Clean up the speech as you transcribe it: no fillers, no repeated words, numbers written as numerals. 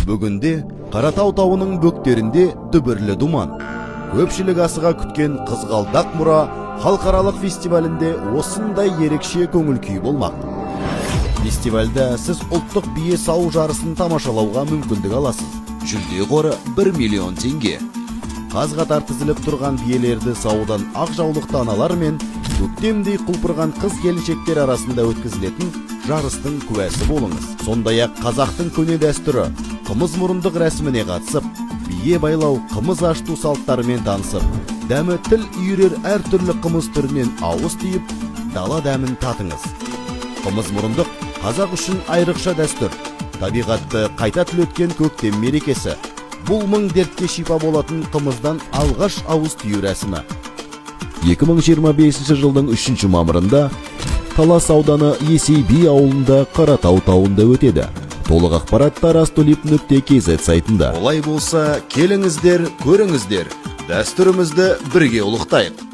Бүгінде Қаратау тауының бөктерінде дүбірлі думан. Көпшілік асыға күткен «Қызғалдақ мұра» халықаралық фестивалінде осындай ерекше көңіл күй болмақ. Фестивальда сіз ұлттық бие сауу жарысын тамашалауға мүмкіндік аласыз. Жүлде қоры 1 миллион теңге. Қаз қатар тізіліп тұрған биелерді сауудан ақ жаулықты аналар мен көктемдей құлпырған қыз келіншектер арасында өткізілетін жарыстың куәсі болыңыз. Сондай ақ қазақтың көне дәстүрі қымыз мұрындық рәсіміне қатысып, бие байлау, қымыз ашыту салттарымен танысып, дәмі тіл үйірер әртүрлі қымыз түрінен ауыз тиіп, дала дәмін татыңыз. Қымыз мұрындық – қазақ үшін айрықша дәстүр, табиғатты қайта түлеткен көктем мерекесі. Бұл мың дертке шипа болатын қымыздан алғаш ауыз тию рәсімі. 2025 жылдың 3 мамырында Талас ауданы, Есей би ауылында, Қаратау тауында өтеді. Толық ақпарат taraztulip.kz сайтында. Олай болса, келіңіздер, көріңіздер, дәстүрімізді бірге ұлықтайық.